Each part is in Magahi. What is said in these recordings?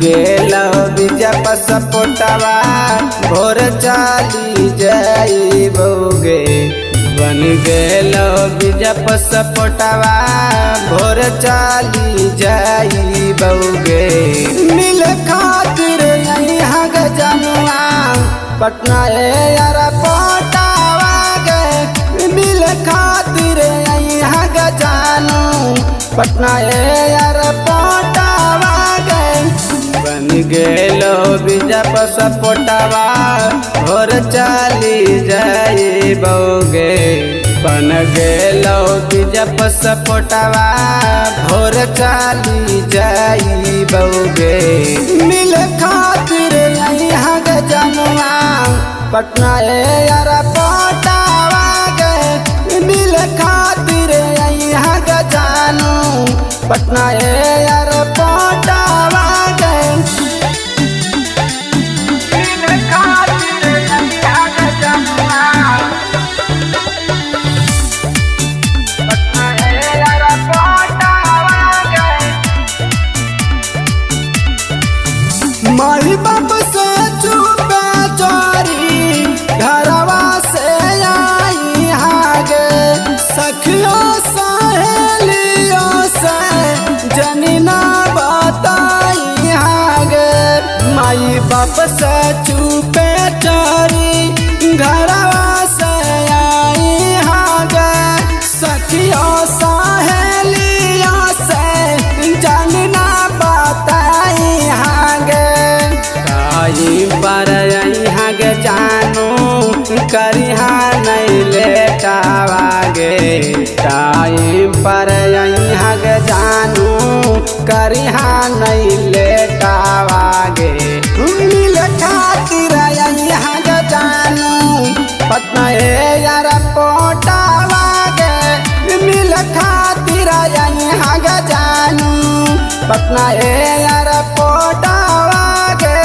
गेलो बीजा पसपोटवा भोर चाली जाइबोगे। बन गेलो बीजा पसपोटवा भोर चाली जाइबोगे। मिल खातिर यहाँ गजनुआ पटना यार पोटावा गे। मिल खातिर यहाँ गजानू पटना यार पोटावा गे। बन गेलो बीजा पसपोटवा भोर चाली जाइबोगे। बन गेलो बीजा पसपोटवा भोर चाली जाइबोगे। मिल खातिर यहाँ गजनुआ पटना यार पोटावा गे। मिल खातिर यहाँ गजानू पटना यार पोटावा गे। मिल खातिर यहाँ गजनुआ पटना यार पोटावा गे। माई बाप से चुपे चोरी घरवा से आई हागे। सखियों सहेलियों से जनी ना बताई हागे। माई बाप से चुपे चोरी घरवा से आई हागे। सखियों सहेलियों से जनी ना बताई हागे। काई पर यहाँ गे जानू करिहा नहीं लेटावागे। टाइम पर यहाँ गे जानू करिहा नहीं लेटावागे। मिल खातिर यहाँ गे जानू पटना यार पोटावागे। मिल खातिर यहाँ गे जानू पटना यार पोटावागे।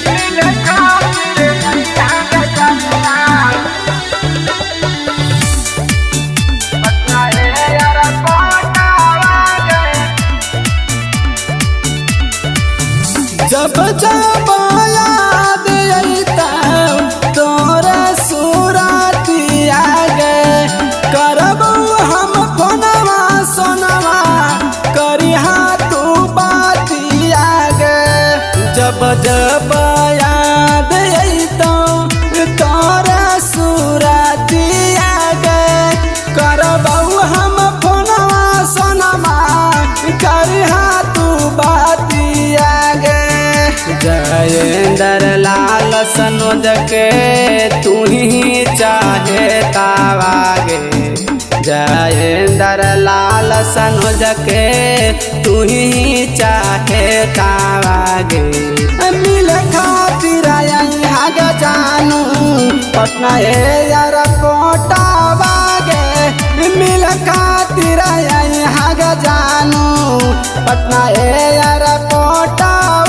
मिल खातिर यहाँ गे जनुआ पटना यार पोटावागे। जब जब याद अइता तोरे सूरतिया गे। करबौ हम फोनवा सोनवा करिहा तू बातिया गे। जब जब याद अइतौ तोरे सूरतिया गे। करबौ हम फोनवा सोनवा करिहा तू बातिया गे। जयेंद्र लाल सनोज के तू ही चाहे तावागे। जयेंद्र लाल सनोज के तू ही चाहे तावागे। मिल खातिर यहाँ गजानू पटना यार पोटावागे। मिल खातिर यहाँ गजानू पटना यार पोटावागे।